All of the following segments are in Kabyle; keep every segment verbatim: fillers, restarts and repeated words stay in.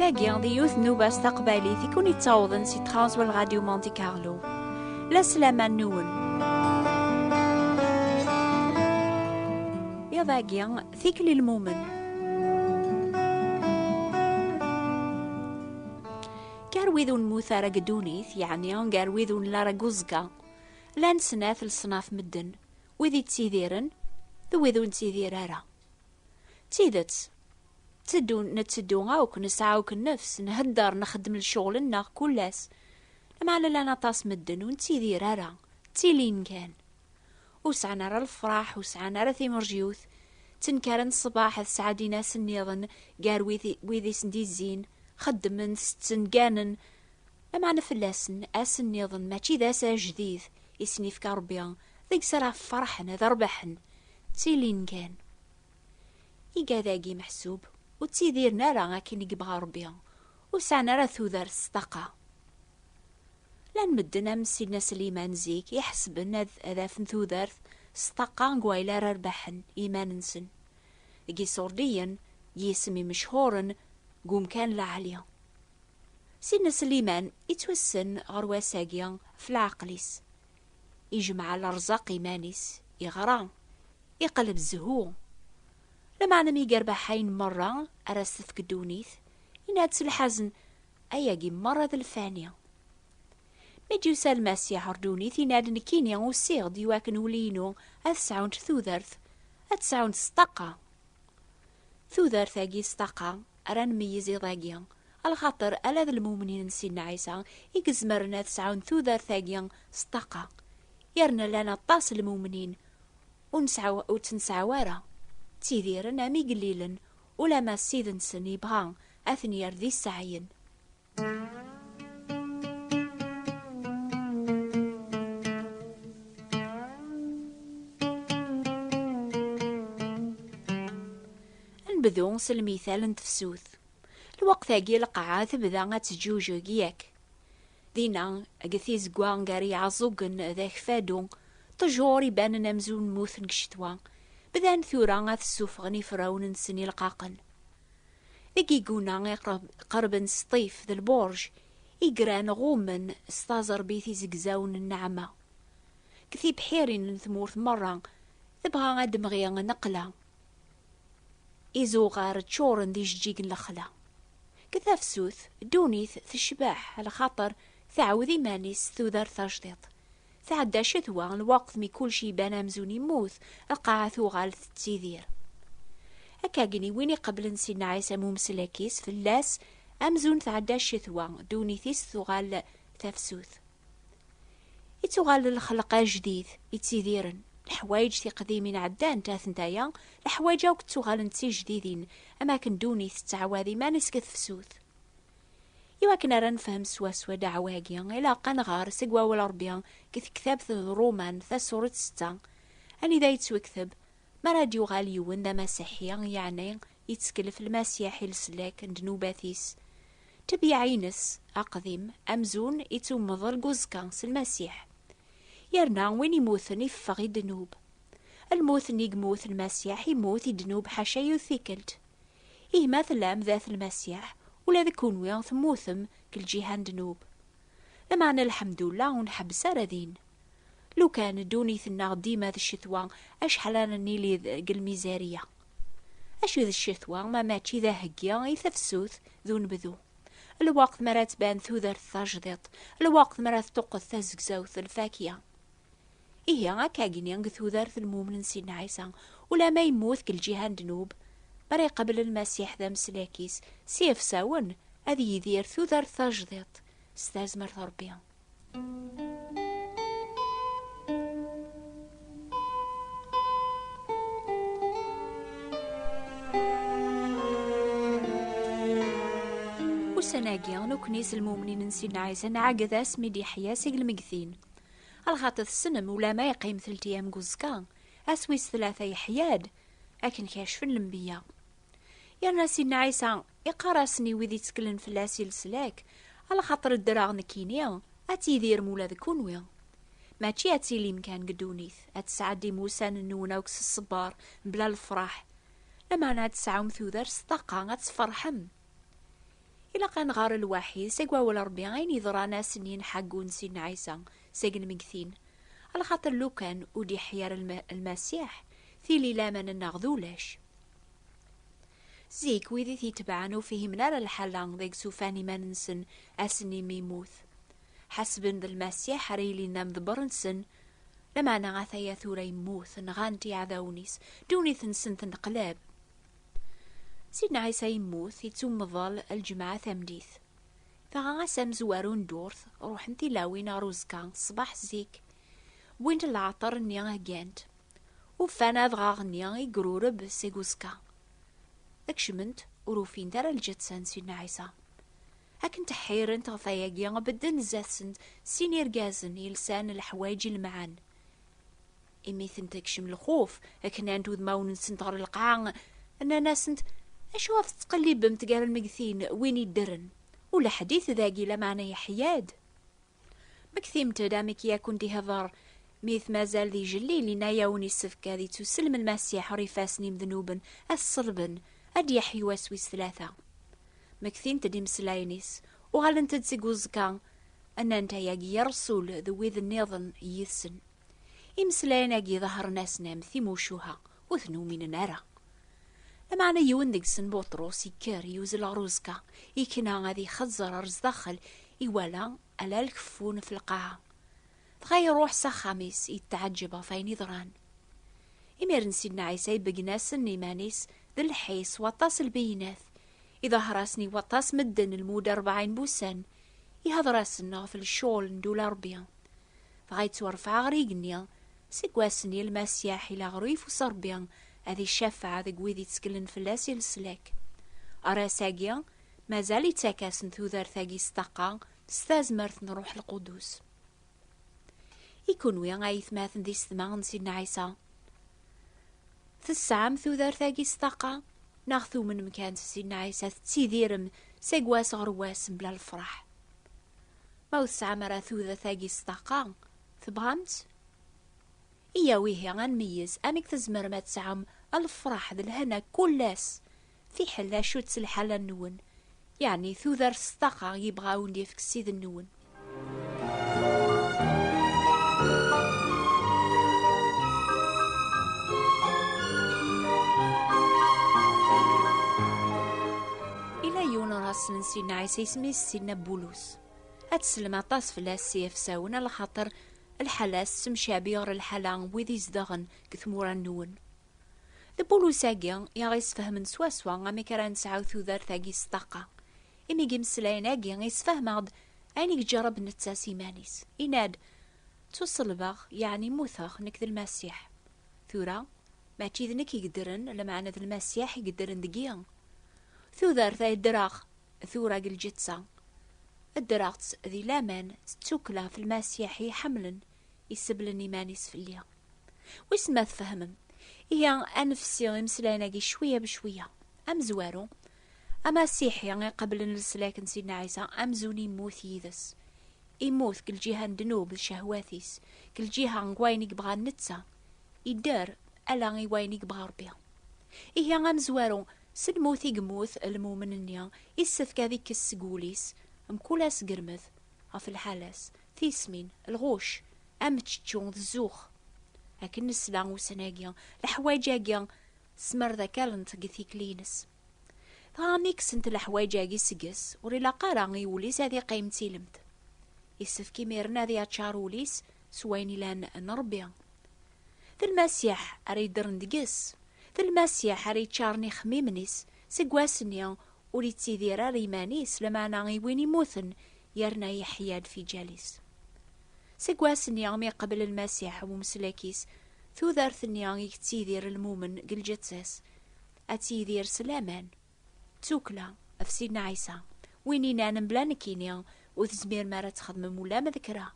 Tagi d yiwet n nnuba s taqbaylit i kun-ittawḍen si Transworld Radio Monte Carlo. La slama-nwen. Iḍ-agi, tikli lmumen. Gar wid ur nemmut ara deg ddunit, yeɛni gar wid ur nelli ara deg uẓekka, llan snat leṣnaf medden, wid yettidiren d wid ur nettidir ara. D tidet, tteddun, netteddu akk, nesɛa akk nnefs, nhedder, nxeddem lecɣel-nneɣ kul ass. Lameɛna llan aṭas medden ur nettidir ara, ttilin kan. Ur sɛan ara lefraḥ, ur sɛan ara timerjiwt. Ttenkaren ṣṣbeḥ, ad sɛeddin ass nniḍen gar wid, wid i sen-d-izzin, xeddmen, setten, gganen. Lameɛna fell-asen, ass nniḍen mačči d ass ajdid i sen-ifka Ṛebbi, deg-s ara ferḥen, ad rebḥen. Ttilin kan. Igad-agi meḥsub, ur ttidiren ara akken i yebɣa Ṛebbi, ur sɛan ara tudert s ṭṭaqa. Llan medden am Sidna Sliman zik iḥesben ad, ad afen tudert s ṭṭaqa deg wayla ara rbaḥen i iman-nsen. Deg iṣurdiyen, deg yisem imechuren, deg umkan lɛali. Sidna Sliman ittwassen ɣer wass-agi ɣef leɛqel-is. Ijmeɛ lerẓaq iman-is, iɣra, iqleb zzhu. Lameɛna mi yerbeḥ ayen merra ara s-tefk ddunit, yenna-d s lḥazen, ayagi merra d lfani. Mi d-yusa Lmasiḥ ɣer ddunit, yenna-d, nekkini usiɣ-d iwakken ul-inu ad sɛunt tudert, ad sɛunt s ṭṭaqa. Tudert-agi s ṭṭaqa ara nmeyyez iḍ-agi, alaxaṭer ala d lmumnin n Sidna Ɛisa i izemren ad sɛun tudert-agi s ṭṭaqa. Yerna llan aṭas n lmumnin ur nesɛu, ur tt-nesɛu ara. Ttidiren am igellilen, ulamma Ssid-nsen yebɣa ad ten-yerr d iseɛyen. Ad nebdu s lmital n tefsut. Lweqt-agi lqaɛa tebda ad teǧǧuǧeg, yak. Dinna, deg tizegwa gar Iɛeẓẓugen d Akfadu, ṭṭjur ibanen amzun mmuten deg ccetwa, bdan tura ad ssufɣen ifrawen-nsen ileqqaqen. Deg iguna iqreb-, qerben Sṭif d Lburǧ, igran ɣummen s taẓerbit izegzawen n nneɛma. Deg tibḥirin n tmurt merra, tebɣa ad d-temɣi nneqla. Izuɣar ččuren d ijeǧǧigen n lexla. Deg tafsut, ddunit tecbeḥ, lxaṭer tɛawed iman-is tudert tajdiṭ. Tɛedda ccetwa, lweqt mi kulci iban amzun immut, lqaɛa tuɣal tettidir. Akkagni win iqeblen Sidna Ɛisa am umeslak-is, fell-as amzun tɛedda ccetwa, ddunit-is tuɣal tafsut. Ittuɣal lxelq ajdid, ittidiren. Leḥwayeǧ tiqdimin ɛeddant, atent aya, leḥwayeǧ akk ttuɣalent d tijdidin, am akken ddunit tettɛawad iman-is deg tefsut. Iwakken ara nefhem swaswa ddeɛwa-agi, ilaq ad nɣer seg wawal Ṛebbi deg tektabt n Ṛuman, tasuret setta, anida yettwekteb, mi ara d-yuɣal yiwen d amasiḥi, yeɛni yettkel ɣef Lmasiḥ i leslak n ddnubat-is, ttebbiɛ-ines aqdim, amzun ittummeḍ deg uẓekka s Lmasiḥ. Yerna win immuten iffeɣ i ddnub. Lmut nni i yemmut Lmasiḥ, immut i ddnub ḥaca yiwet tikkelt. Ih, ma tellam d at Lmasiḥ, ula d kunwi temmutem deg lǧiha n ddnub. Lameɛna, lḥemdullah, ur nḥebbes ara din. Lukan ddunit-nneɣ dima d ccetwa, acḥal ara nili deg lmizerya? Acu d ccetwa ma mačči d aheggi i tafsut d unebdu? Lweqt mi ara tban tudert tajdiṭ, lweqt mi ara teṭṭuqqet tazegzawt d lfakya. Ihi, akkagini deg tudert n lmumen n Sidna Ɛisa, ulamma yemmut deg lǧiha n ddnub, mi ara iqabel Lmasiḥ d ameslak-is, s yifsawen ad yidir tudert tajdiṭ s tazmert n Ṛebbi. Ussan-agi, nekkni s lmumnin n Sidna Ɛisa nɛegged asmi d-yeḥya seg lmegtin. Lxaṭi tessnem, ulamma yeqqim telt ayyam deg uẓekka, ass wis tlata yeḥya-d, akken kacfen lenbiya. Yerna Sidna Ɛisa iqqar-asen i wid itteklen fell-as i leslak, alaxaṭer ddreɣ nekkini, ad tidirem ula d kunwi. Mačči ad tilim kan deg ddunit, ad tesɛeddim ussan-nwen akk s ṣṣber, mebla lefraḥ. Lameɛna ad tesɛum tudert s ṭṭaqa, ad tferḥem. Ilaq ad nɣer lwaḥi seg wawal Ṛebbi ayen yeḍran ass-nni n ḥaggu n Sidna Ɛisa seg lmegtin. Lxaṭer lukan ur d-iḥya ara lma-, Lmasiḥ, tili laman-nneɣ d ulac. Zik, wid i t-itebɛen ur fhimen ara lḥala deg-s ufan iman-nsen ass-nni mi yemmut. Ḥasben d Lmasiḥ ara yilin d amḍebber-nsen, lameɛna ataya tura yemmut, nɣan-t iɛdawen-is, ddunit-nsen tenqlab. Sidna Ɛisa yemmut, yettumḍel lǧemɛa tameddit. Dɣa ass amezwaru n ddurt, ruḥen tilawin ɣer uẓekka ṣṣbeḥ zik. Wwin-d leɛṭer-nni heggan-t. Ufan adɣaɣ-nni igrureb seg uẓekka. Kecment, ur ufint ara lǧetta n Sidna Ɛisa. Akken tḥirent ɣef wayagi, bedden zdat-sent sin irgazen yelsan leḥwayeǧ ilemɛen. Imi tent-tekcem lxuf, knant udmawen-nsent ɣer lqaɛa, nnan-asent: "Acu ɣef tettqellibemt gar lmegtin, win iddren? Ulaḥdit dagi, lameɛna yeḥya-d." Mektimt-d amek i akent-ihder mi t-mazal d ijellil, yenna-yawen issefk ad ittuslem Lmasiḥ ɣer ifassen imednuben, ad t-ṣelben, ad d-yeḥyu ass wis tlata. Mektint-d imeslayen-is, uɣalent-d seg uẓekka, nnant: "Ayagi i Ṛṛsul d wid nniḍen yid-sen." Imeslayen-agi ḍehren-asen am timucuha, ur ten-uminen ara. Lameɛna yiwen deg-sen, Buṭrus, yekker, yuzzel ɣer uẓekka, yekna ad ixezzer ar zdaxel, iwala ala lkeffun f lqaɛa. Dɣa iruḥ s axxam-is, yetɛeǧǧeb ɣef wayen iḍran. Imiren Sidna Ɛisa ibeggen-asen iman-is d lḥis s waṭas n lbeyyinat, iḍehher-asen i waṭas medden lmud rebɛin n wussan, ihder-asen ɣef lecɣel n ddula Ṛebbi. Dɣa yettwarfeɛ ɣer yigenni, seg wass-nni Lmasiḥ ila ɣer uyeffus Ṛebbi ad icafeɛ deg wid itteklen fell-as i leslak. Ar ass-agi, mazal ittak-asen tudert-agi s ṭṭaqa s tazmert n Ṛṛuḥ Lqudus. I kunwi ay aytmaten d isetma n Sidna Ɛisa, tesɛam tudert-agi s ṭṭaqa? Neɣ tumnem kan s Sidna Ɛisa tettidirem seg wass ɣer wass mebla lefraḥ? Ma ur tesɛam ara tudert-agi s ṭṭaqa, tebɣam-tt? Iyyaw ihi ad nmeyyez amek tzemrem ad tesɛum lefraḥ d lehna kul ass, fiḥel d acu-tt lḥala-nwen, yeɛni tudert s ṭṭaqa yebɣa a wen-d-yefk Ssid-nwen. Ila yiwen n rasul n Sidna Ɛisa, isem-is Sidna Bulus. Ad teslem aṭas fell-as s yifsawen, alaxaṭer lḥala-s tessemcabi ɣer lḥala n wid izedɣen deg tmura-nwen. D Bulus-agi i aɣ-isfehmen swaswa amek ara nesɛu tudert-agi s ṭṭaqa. Imi deg imeslayen-agi isfehmeɣ-d ayen i iǧerreb netta s iman-is. Yenna-d: "Ttuṣelbeɣ, yeɛni mmuteɣ nekk d Lmasiḥ. Tura, mačči d nekk i yeddren, lameɛna d Lmasiḥ i yeddren deg-i. Tudert ay ddreɣ tura deg lǧetta, ddreɣ-tt di laman, s ttukkla f Lmasiḥ i iḥemmlen, iseblen iman-is fell-i." Wissen ma tfehmem. Ihi, ad nefsi imeslayen-agi cwiya becwiya. Amezwaru, amasiḥi iqeblen leslak n Sidna Ɛisa amzun immut yid-s. Immut deg lǧiha n ddnub d ccehwat-is, deg lǧiha n wayen i yebɣa netta, idder ala i wayen i yebɣa Ṛebbi. Ihi amezwaru, s lmut i yemmut lmumen-nni, issefk ad ikkes seg wul-is mkul asgermed ɣef lḥala-s, tismin, lɣuc, ameččečču d zzux. Akken nesla ussan-agi, leḥwayeǧ-agi smerdakalent deg tikli-ines. Dɣa mi kksent leḥwayeǧ-agi seg-s, ur ilaq ara i wul-is ad iqqim d tilemt. Issefk imiren ad iɛččar wul-is s wayen ilan n Ṛebbi. D Lmasiḥ ara yeddren deg-s. D Lmasiḥ ara yeččaren ixemmimen-is. Seg wass-nni ur yettidir ara iman-is, lameɛna i win immuten yerna yeḥya-d fi lǧal-is. Seg wass-nni mi yeqbel Lmasiḥ umeslak-is, tudert-nni i yettidir lmumen deg lǧetta-s ad tidir s laman, d tukkla ɣef Sidna Ɛisa, win inan: "Mebla nekkini ur tezmirem ara ad txedmem ulamma d kra."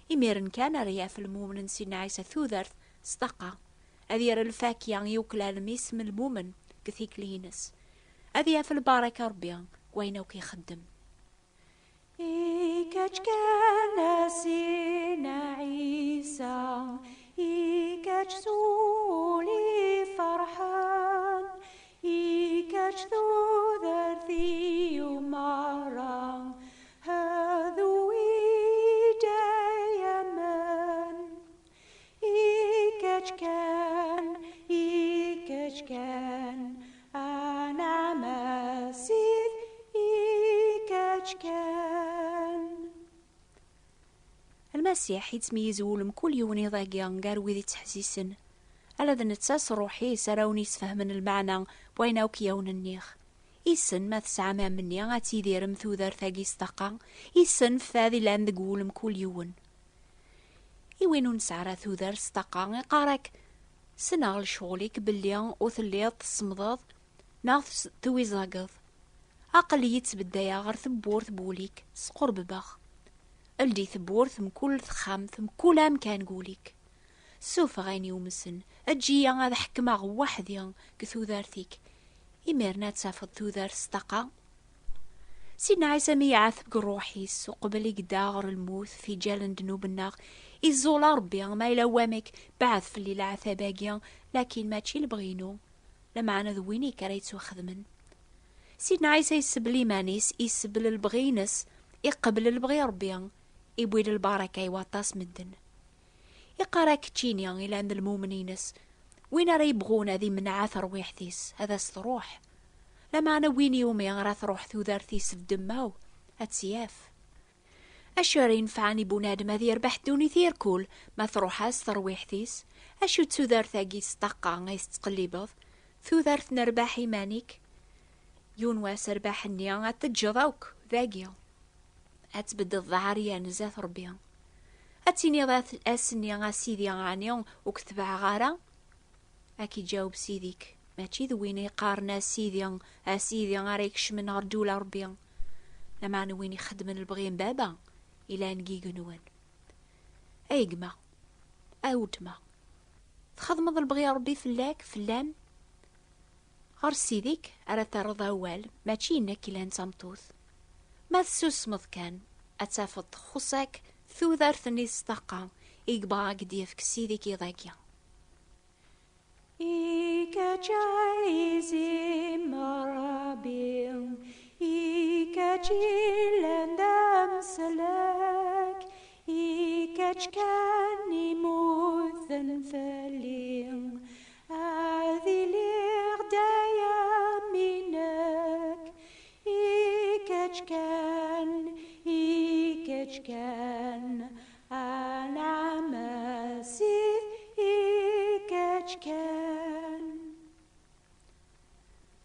Imiren kan ara yaf lmumen n Sidna Ɛisa tudert s ṭṭaqa, ad yerr lfakya i uklal n yisem n lmumen deg tikli-ines, ad yaf lbaraka Ṛebbi deg wayen akk ixeddem. I kečč kan a Sidna Ɛisa, i kečč s wul iferḥen, i kečč tudert i yuma. Kan, i kečč kan, anɛam a Ssid, i kečč kan. Lmasiḥ yettmeyyiz wul mkul yiwen iḍ-agi gar wid ittḥessisen. Ala d netta s ṛṛuḥ-is ara wen-yesfehmen lmeɛna n wayen akk i awen-nniɣ. Issen ma tesɛam amenni ad tidirem tudert-agi s ṭṭaqa, issen fad ilan deg wul mkul yiwen. I win ur nesɛi ara tudert s ṭṭaqa, iqqar-ak: "Ssneɣ lecɣel-ik belli ur telliḍ tessemmdeḍ neɣ tes-, twizageḍ. Aql-iyi ttbeddayeɣ ɣer tewwurt n wul-ik, squrbebeɣ. Ldi tewwurt mkul texxamt, mkul amkan n wul-ik. Ssufeɣ ayen yumsen, eǧǧ-iyi ad ḥekmeɣ weḥd-i deg tudert-ik. Imiren ad tafeḍ tudert s ṭṭaqa." Sidna Ɛisa mi iɛetb deg ṛṛuḥ-is, uqbel i yedda ɣer lmut f iǧal n ddnub-nneɣ, iẓẓul a Ṛebbi, ma yella wamek, beɛɛed fell-i leɛtab-agi, lakin mačči lebɣi-inu, lameɛna d win-ik ara yettwaxedmen. Sidna Ɛisa isebbel iman-is, isebbel lebɣi-ines, iqbel lebɣi Ṛebbi, iwwi-d lbaraka i waṭas medden. Iqqar-ak keččini ilan d lmumen-ines, win ara yebɣun ad imneɛ terwiḥt-is, ad as-truḥ. Lameɛna win iwumi ara truḥ tudert-is f ddemma-w, ad tt-yaf. Acu ara yenfɛen i bunadem ad yerbeḥ ddunit irkul ma truḥ-as terwiḥt-is? Acu d tudert-agi s ṭṭaqa ay tettqellibeḍ? Tudert n rrbeḥ iman-ik? Yiwen wass rrbeḥ-nni ad t-teǧǧeḍ akk dagi. Ad tbeddeḍ d aɛeryan zdat Ṛebbi. Ad tiniḍ at-, ass-nni: "A Sidi, ɛni ur k-tebɛeɣ ara?" Ad k-iǧaweb Sidi-k, mačči d win iqqaren: "A Sidi, a Sidi," ara ikecmen ɣer ddula Ṛebbi, lameɛna win ixeddmen lebɣi n Baba ilan deg yigenwan. A gma, a weltma, txedmeḍ lebɣi Ṛebbi fell-ak, fell-am? Ɣer Sidi-k ara terreḍ awal, mačči i nekk ilan d tameṭṭut. Ma tessusmeḍ kan, ad tafeḍ txuṣṣ-ak tudert-nni s ṭṭaqa i yebɣa ad k-d-yefk Sidi-k iḍ-agi. I kečč ay izim Ṛebbi, i kečč yellan d ameslak, i kečč kan imuten fell-i, ad iliɣ dayem inek. I kečč kan, i kečč kan, anɛam a Ssid, i kečč kan.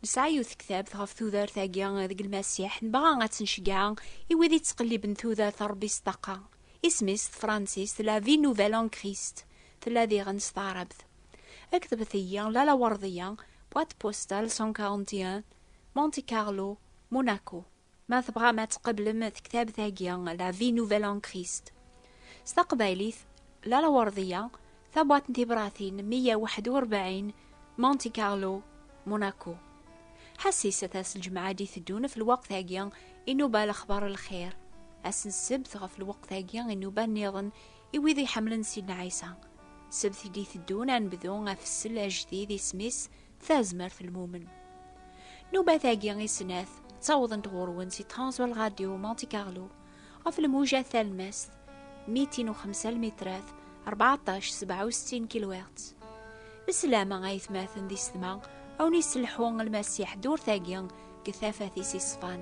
Nesɛa yiwet tektabt ɣef tudert-agi deg Lmasiḥ, nebɣa ad tt-nceggeɛ i wid yettqelliben tudert n Ṛebbi s ṭṭaqa. Isem-is s tefransist La Vie Nouvelle en Christ, tella diɣen s taɛrabt. Ketbet-iyi Lalla Werdiya, boîte postale cent quarante et un, Monte Carlo, Monaco. Ma tebɣam ad tqeblem tektabt-agi, La Vie Nouvelle en Christ, s taqbaylit, Lalla Werdiya, tabwaṭ n tibratin meyya u waḥed u rebɛin, Monte Carlo, Monaco. Ḥassiset ass n lǧemɛa i d-iteddun ɣef lweqt-agi i nnuba Lexbar n Lxir. Ass n ssebt ɣef lweqt-agi i nnuba nniḍen i wid iḥemmlen Sidna Ɛisa. Ssebt i d-iteddun ad nebdu afessel ajdid, isem-is Tazmert n Lmumen. Nnubat-agi i snat ttawḍent ɣur-wen si Transworld Radio Monte Carlo ɣef lmuja talemmast mitin u xemsa lmitrat, rbeɛṭac sebɛa u settin kilohertz. Leslama aytmaten d isetma, a wen-iselḥu Lmasiḥ ddurt-agi deg tafat-is iṣfan.